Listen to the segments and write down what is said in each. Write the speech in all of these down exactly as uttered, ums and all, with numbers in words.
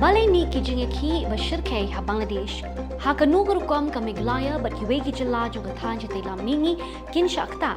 Balei mih ki jingïakhih ba shyrkhei ha Bangladesh? Ha kano ka rukom ka Meghalaya bad kiwei ki jylla jong ka thaiñ shatei lam mihngi kin shah ktah?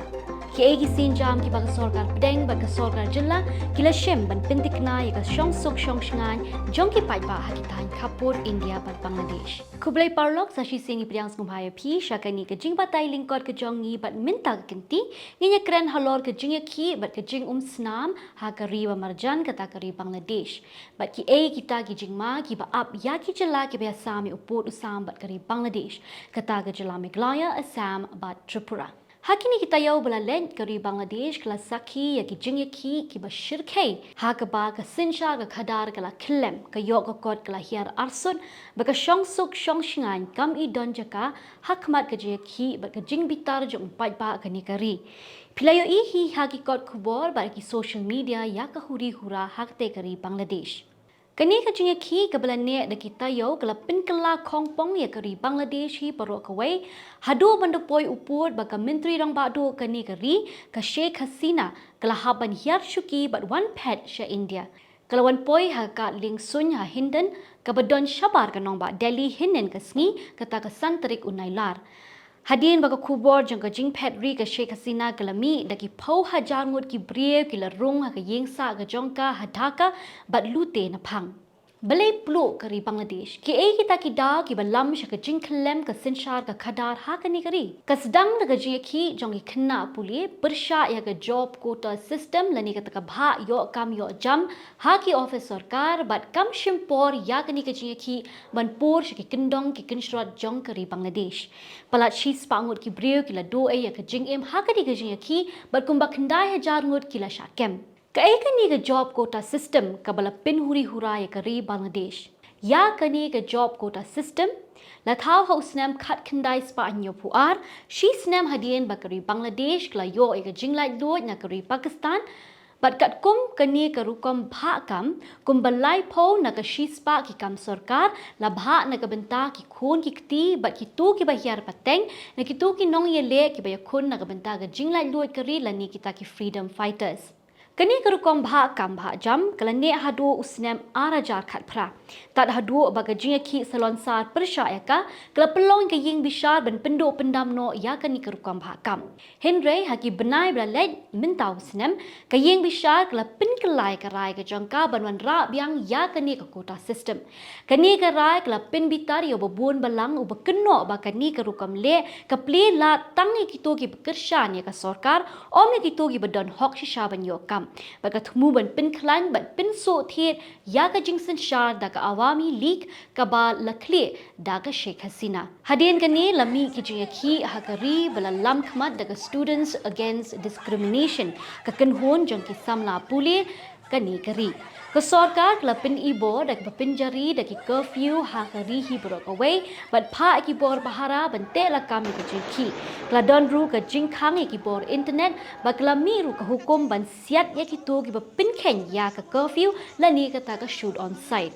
Kiei ki sienjam kiba ka sorkar pdeng bad ka sorkar jylla ki la shim ban pyntikna ïa ka shongsuk shongshngaiñ jong ki paidbah ha ki thaiñ khappud India bad Bangladesh? Khublei paralok, sa shisien ngi pdiang sngewbha ïa phi sha kane ka jingbatai lyngkot ka jong ngi bad mynta ka kynti ngin ïakren halor ka jingïakhih bad ka jingumsnam ha ka ri ba marjan kata ka ri Bangladesh. Bad kiei kita ki jingma kiba ap ïa ki jylla kiba ïasam ïa u pud u sam bad ka ri Bangladesh, kata ka jylla Meghalaya, Assam bad Tripura. Ha kine ki taïew ba la leit ka ri Bangladesh ka la sakhi ïa ki jingïakhih kiba shyrkhei ha kaba ka synshar ka khadar ka la khyllem, ka ïoh ka kot ka la hiar arsut, ba ka shongsuk shongshngaiñ kam i don jaka ha khmat ka jingïakhih bad ka jingbitar jong u paidbah kane ka ri. Phi la ïohi hi ha ki kot khubor bad ki social media ïa ka huri hura ha katei ka ri Bangladesh. Kane ka jingïakhih kaba la neh da ki taïew ka la pynkylla khongpong ïa ka ri Bangladesh hi baroh kawei, haduh ban da poi u pud ba ka Myntri Rangbah Duh kane ka ri, ka Sheikh Hasina, ka la hap ban hiar shuki bad wan phet sha India. Ka la wan poi ha ka lieng suiñ ha Hindon, kaba don shabar ka nongbah Delhi hynnin ka sngi, kata ka san tarik u Nailar. Hadien ba ka khubor jong ka jingphet ri ka Sheikh Hasina ka la mih, da ki phew hajar ngut ki briew ki la rung ha ka ïing sah ka jong ka ha Dhaka bad lute na phang. Balei pluh ka ri Bangladesh? Kiei kita ki daw kiba lam sha ka jingkhyllem ka synshar ka khadar ha kane ka ri? Ka sdang da ka jingïakhih jong ki khynnah pule pyrshah ïa ka job quota system lane kata ka bhah ïoh kam ïoh jam ha ki ophis sorkar, bad kam shim por ïa kane ka jingïakhih ban pur sha ki kyndong ki kynshrot jong ka ri Bangladesh. Palat shispah ngut ki briew ki la duh ei ïa ka jingim ha kane ka jingïakhih bad kumba khyndai hajar ngut ki la shah kem. Kaei kane ka job quota system kaba la pynhuri hura ïa ka ri Bangladesh? Ïa kane ka job quota system la thaw ha u snem khatkhyndai spah hynñiewphew ar, shi snem hadien ba ka ri Bangladesh ka la ïoh ïa ka jinglaitluid na ka ri Pakistan, bad katkum kane ka rukom bhah kam, kumba laiphew na ka shispah ki kam sorkar la bhah na ka bynta ki khun ki kti bad kito kiba hiar pateng, na kito ki nongïaleh kiba ïakhun na ka bynta ka jinglaitluid ka ri lane kita ki freedom fighters. Kane ka rukom bhah kam bhah jam ka la neh haduh u snem ar hajar khatphra. Tad haduh ba ka jingïakhih salonsar pyrshah ïa ka, ka la pynlong ka ïing bishar ban pynduh pyndam noh ïa kane ka rukom bhah kam. Hynrei ha ki bnai ba la leit mynta u snem, ka ïing bishar ka la pynkylla ïa ka rai ka jong ka ban wanrah biang ïa kane ka quota system. Kane ka rai ka la pynbitar ïa uba bun balang uba kynnoh ba kane ka rukom leh ka plie lad tang ïa kito kiba kyrshan ïa ka sorkar, ym ïa kito kiba don hok shisha ban ïoh kam. Bad ka thmu ban pynkhlaiñ bad pynsuhthied ïa ka jingsynshar da ka Awami League kaba la khlieh da ka Sheikh Hasina. Hadien kane la mih ki jingïakhih ha ka ri ba la lam khmat da ka Students Against Discrimination, ka kynhun jong ki samla pule kane ka ri. Ka sorkar ka la pyni bor da kaba pynjari da ki curfew ha ka ri hi baroh kawei, bad phah ïa ki bor pahara ban teh lakam ïa ka jingïakhih. Ka la don ruh ka jingkhang ïa ki bor internet, bad ka la mih ruh ka hukum ban siat ïa kito kiba pynkheiñ ïa ka curfew lane kata ka shoot on sight.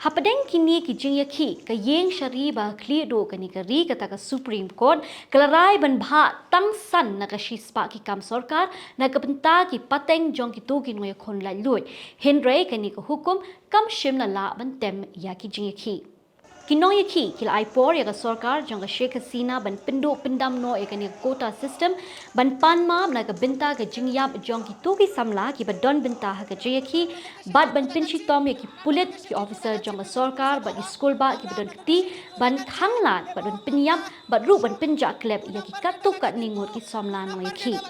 Hapdeng kine ki jingïakhih, ka ïing shari ba khlieh duh kane ka ri, kata ka Supreme Court, ka la rai ban bhah tang san na ka shispah ki kam sorkar na ka bynta ki pateng jong kito ki nongïakhun laitluid. Hynrei kane ka hukum kam shym la lah ban tem ïa ki jingïakhih. Ki nongïakhih ki la ai por ïa ka sorkar jong ka Sheikh Hasina ban pynduh pyndam noh ïa kane ka quota system, ban pan map na ka bynta ka jingïap jong kito ki samla kiba don bynta ha ka jingïakhih, bad ban pynshitom ïa ki pulit, ki officer jong ka sorkar bad ki skulbah kiba don kti ban khanglad bad ban pynïap bad ruh ban pynjah klep ïa ki katto katne ngut ki samla nongïakhih.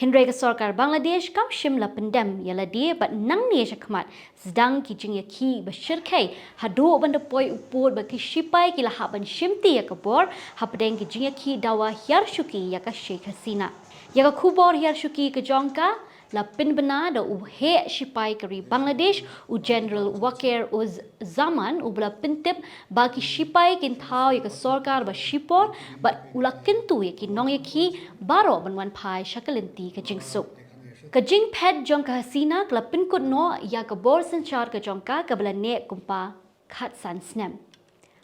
Hynrei ka sorkar Bangladesh kam shym la pyndem ïa lade bad nangne shakhmat sdang ki jingïakhih ba shyrkhei, haduh ban da poi u pud ba ki shipai ki la hap ban shimti ïa ka bor hapdeng ki jingïakhih dawa hiar shuki ïa ka Sheikh Hasina. Ïa ka khubor hiar shuki ka jong ka la pynbna da u heh shipai ka ri Bangladesh, u General Waqar uz Zaman, uba la pyntip ba ki shipai kin thaw ïa ka sorkar ba shipor, bad u la kyntu ïa ki nongïakhih baroh ban wan phai sha ka lynti ka jingsuk. Ka jingphet jong ka Hasina ka la pynkut noh ïa ka bor synshar ka jong ka kaba la neh kumba khatsan snem.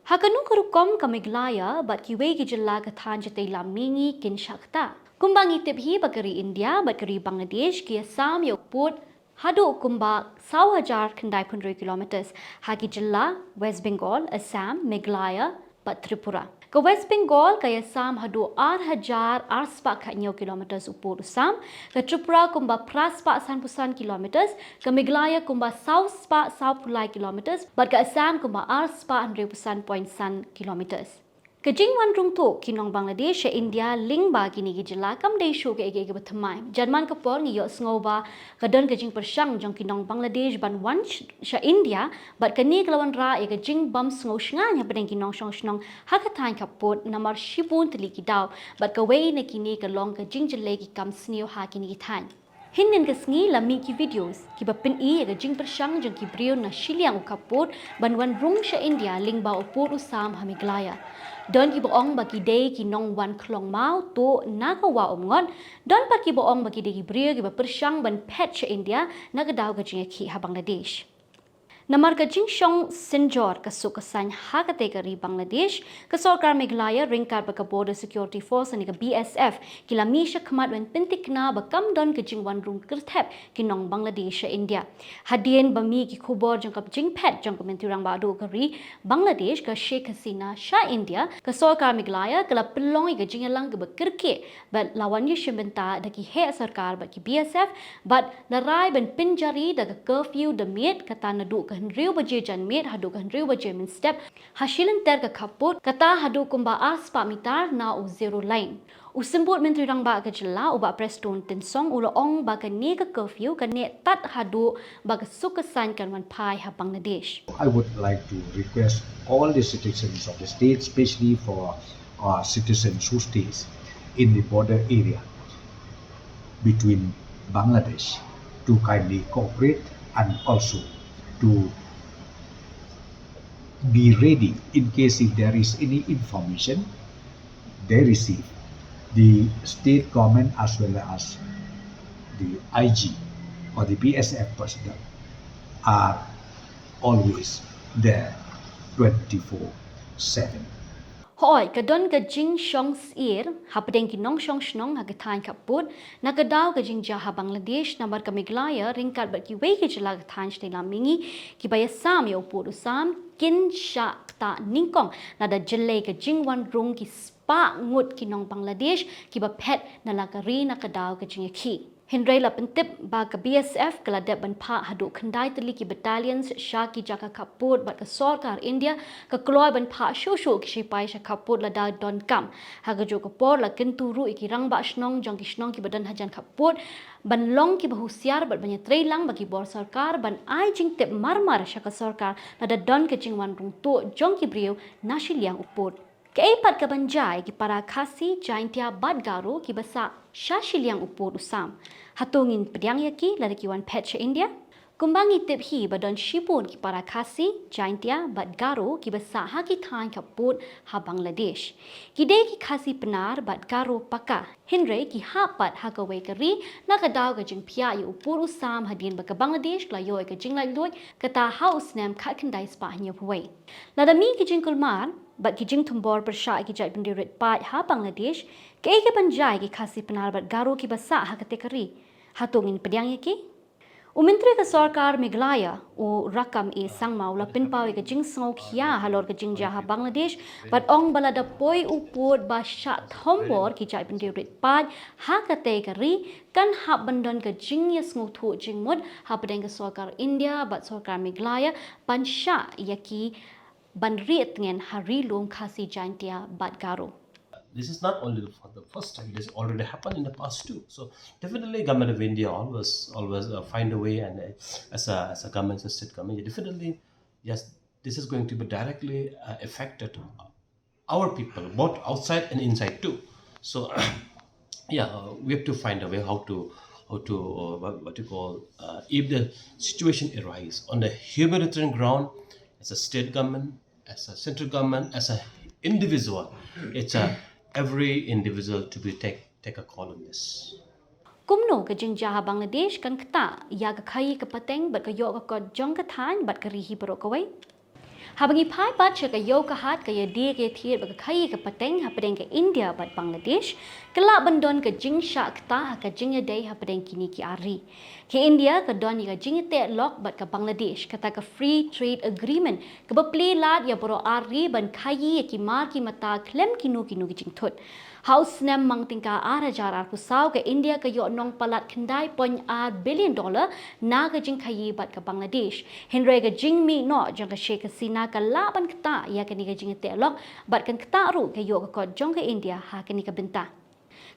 Ha kano ka rukom ka Meghalaya bad kiwei ki jylla ka thaiñ shatei lam mihngi kin shah ktah? Kumba ngi tip hi ba ka ri India bad ka ri Bangladesh ki ïasam ïa u pud haduh kumba saw hajar khyndai phew hynriew kilometres ha ki jylla West Bengal, Assam, Meghalaya bad Tripura. Ka West Bengal ka ïasam haduh ar hajar ar spah khathynñiew kilometres u pud u sam, ka Tripura kumba phra spah sanphew san kilometres, ka Meghalaya kumba saw spah sawphew lai kilometres bad ka Assam kumba ar spah hynriewphew san point san kilometres. Ka jingwan rung tuh ki nong Bangladesh sha India lyngba kine ki jylla kam dei shuh kaei kaei kaba thymmai. Janmiet ka por ngi ïohsngew ba ka don ka jingpyrshang jong ki nong Bangladesh ban wan sh- sha India, bad kane ka la wanrah ïa ka jingbym sngewshngaiñ hapdeng ki nongshong shnong ha ka thaiñ khappud namar shibun tylli ki daw bad kawei na kine ka long ka jingjyllei ki kam sniew ha kine ki thaiñ. Hynnin ka sngi la mih ki videos kiba pyni ïa ka jingpyrshang jong ki briew na shiliang u khappud ban wan rung sha India lyngba u pud u sam ha Meghalaya. Don kiba ong ba ki dei ki nongwan khlong maw tuh na ka wah umngot, don pat kiba ong ba ki dei ki briew kiba pyrshang ban phet sha India na ka daw ka jingïakhih ha Bangladesh. Namar ka jingshong synjor ka suk ka saiñ ha katei ka ri Bangladesh, ka sorkar Meghalaya ryngkat bad ka Border Security Force ne ka B S F ki la mih shakhmat ban pynthikna ba kam don ka jingwan rung kyrthep ki nong Bangladesh sha India. Hadien ba mih ki khubor jong ka jingphet jong ka Myntri Rangbah Duh ka ri Bangladesh ka Sheikh Hasina sha India, ka sorkar Meghalaya ka la pynlong ïa ka jingïalang kaba kyrkieh bad la wan ïashim bynta da ki heh sorkar bad ki B S F bad la rai ban pynjari da ka curfew da miet, kata naduh ka hynriew baje janmiet haduh ka hynriew baje mynstep ha shilynter ka khappud, kata haduh kumba ar spah mitar na u zero line. U Symbud Myntri Rangbah ka jylla u Bah Prestone Tynsong u la ong ba kane ka curfew kan neh tad haduh ba ka suk ka saiñ kan wan phai ha Bangladesh. I would like to request all the citizens of the state, especially for uh, citizens who stays in the border area between Bangladesh, to kindly cooperate and also to be ready in case if there is any information they receive. The state government as well as the I G or the B S F personnel are always there twenty-four seven. Hooid, ka don ka jingshong syier hapdeng ki nongshong shnong ha ka thaiñ khappud na ka daw ka jingjia ha Bangladesh, namar ka Meghalaya ryngkat bad kiwei ki jylla ka thaiñ shatei lam mihngi kiba ïasam ïa u pud u sam kin shah ktah nyngkong lada jyllei ka jingwan rung ki spah ngut ki nong Bangladesh kiba phet na la ka ri na ka daw ka jingïakhih. Hynrei la pyntip ba ka B S F ka la dep ban phah haduh khyndai tylli ki battalions sha ki jaka khappud bad ka sorkar India ka kloi ban phah shuh shuh ki shipai sha khappud lada donkam. Ha kajuh ka por la kyntu ruh ïa ki rangbah shnong jong ki shnong kiba don hajan khappud ban long kiba husiar bad ban ïatreilang bad ki bor sorkar ban ai jingtip marmar sha ka sorkar lada don ka jingwan rung tuh jong ki briew na shiliang u pud. Kaei pat kaban jia ïa ki para Khasi, Jaintia bad Garo kiba sah sha shiliang u pud u sam? Hato ngin pdiang ïa ki lada ki wan phet sha India? Kumba ngi tip hi ba don shibun ki para Khasi, Jaintia bad Garo kiba sah ha ki thaiñ khappud ha Bangladesh. Ki dei ki Khasi Pnar bad Garo paka, hynrei ki hap pat ha kawei ka ri na ka daw ka jingphiah ïa u pud u sam hadien ba ka Bangladesh ka la ïoh ïa ka jinglaitluid kata ha u snem khatkhyndai spah hynñiewphew wei. Lada mih ki jingkulmar bad ki jingthombor pyrshah ïa ki jaitbynriew rit paid ha Bangladesh, kaei kaban jia ïa ki Khasi Pnar bad Garo kiba sah ha katei ka ri? Hato ngin pdiang ïa ki? U Myntri ka sorkar Meghalaya u Rakkam A Sangma u la pynpaw ïa ka jingsngewkhia halor ka jingjia ha Bangladesh bad ong ba lada poi u pud ba shah thombor ki jaitbynriew rit paid ha katei ka ri, kan hap ban don ka jingïasngewthuh jingmut hapdeng ka sorkar India bad sorkar Meghalaya ban shah ïa ki ban rieh tngen ha ri lum Khasi, Jaintia bad Garo. This is not only the, for the first time; this already happened in the past too. So definitely, Government of India always, always uh, find a way, and uh, as a as a government, as a state government, definitely, yes, this is going to be directly uh, affected our people, both outside and inside too. So yeah, uh, we have to find a way how to how to uh, what, what you call uh, if the situation arise on the humanitarian ground, as a state government, as a central government, as a individual, it's a every individual to be take take a call on this. Kumno ka jingjia ha Bangladesh kan ktah ïa ka khaii ka pateng bad ka ïoh ka kot jong ka thaiñ bad ka ri hi baroh kawei? Haba ngi phai pat sha ka ïew ka hat, ka ïadie ka ïathied bad ka khaïi ka pateng hapdeng ka India bad Bangladesh, ka lah ban don ka jingshah ktah ha ka jingïadei hapdeng kine ki ar ri. Ka India ka don ïa ka jingïateh lok bad ka Bangladesh, kata ka Free Trade Agreement, kaba plie lad ïa baroh ar ri ban khaïi ïa ki mar ki mata khlem kino kino ki jingthut. Ha u snem mang tyngka ar hajar arphew saw, ka India ka ïoh nongpalat khyndai point ar billion dollar na ka jingkhaïi bad ka Bangladesh. Hynrei ka jingmih noh jong ka Sheikh Hasina ka lah ban ktah ïa kane ka jingïateh lok, bad kan ktah ruh ka ïoh ka kot jong ka India ha kane ka bynta.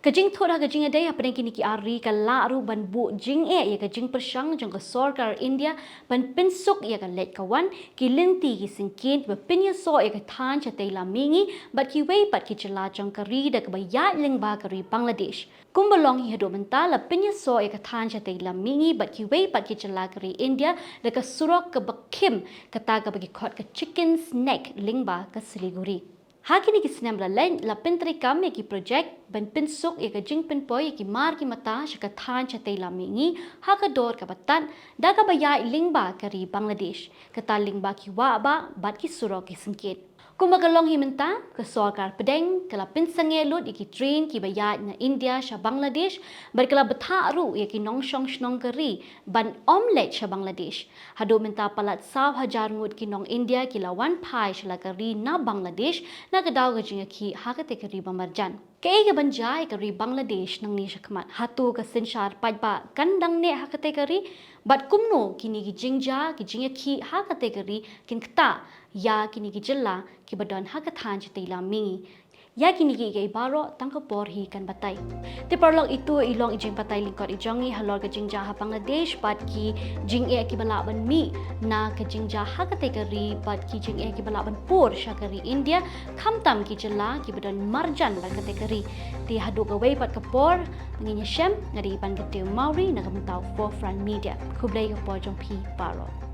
Ka jingthut ha ka jingïadei hapdeng kine ki ar ri ka lah ruh ban buh jingeh ïa ka jingpyrshang jong ka sorkar India ban pynsuk ïa ka leit ka wan, ki lynti ki syngkien kiba pynïasoh ïa ka thaiñ shatei lam mihngi bad kiwei pat ki jylla jong ka ri da kaba ïaid lyngba ka ri Bangladesh. Kumba long hi haduh mynta, la pynïasoh ïa ka thaiñ shatei lam mihngi bad kiwei pat ki jylla ka ri India da ka surok kaba khim, kata kaba ki khot ka Chicken's Neck, lyngba ka Siliguri. Ha kine ki snem ba la leit, la pyntreikam ïa ki projek ban pynsuk ïa ka jingpynpoi ïa ki mar ki mata sha ka thaiñ shatei lam mihngi ha ka dor kaba tad da kaba ïaid lyngba ka ri Bangladesh, kata lyngba ki wah bah bad ki surok ki syngkien. Kumba ka long hi mynta, ka sorkar pdeng ka la pynsangeh lut ïa ki train kiba ïaid na India sha Bangladesh, bad ka la bthah ruh ïa ki nongshong shnong ka ri ban ym leit sha Bangladesh. Haduh mynta palat saw hajar ngut ki nong India ki la wan phai sha la ka ri na Bangladesh na ka daw ka jingïakhih ha katei ka ri ba marjan. Kaei kaban jia ïa ka ri Bangladesh nangne shakhmat? Hato ka synshar paidbah kan dang neh ha katei ka ri? Bad kumno kine ki jingjia, ki jingïakhih ha katei ka ri kin ktah ïa kine ki jylla kiba don ha ka thaiñ shatei lam mihngi? Ïa kine kiei kiei baroh tang ka por hi kan batai. Te paralok, ito i long i jingbatai lyngkot i jong ngi halor ka jingjia ha Bangladesh bad ki jingeh kiba lah ban mih na ka jingjia ha katei ka ri bad ki jingeh kiba lah ban pur sha ka ri India, khamtam ki jylla kiba don marjan bad katei ka ri. Te haduh kawei pat ka por, ngin ïashem, nga dei Ibankyntiew Mawrie na ka bynta Forefront Media. Khublei ka por jong phi baroh.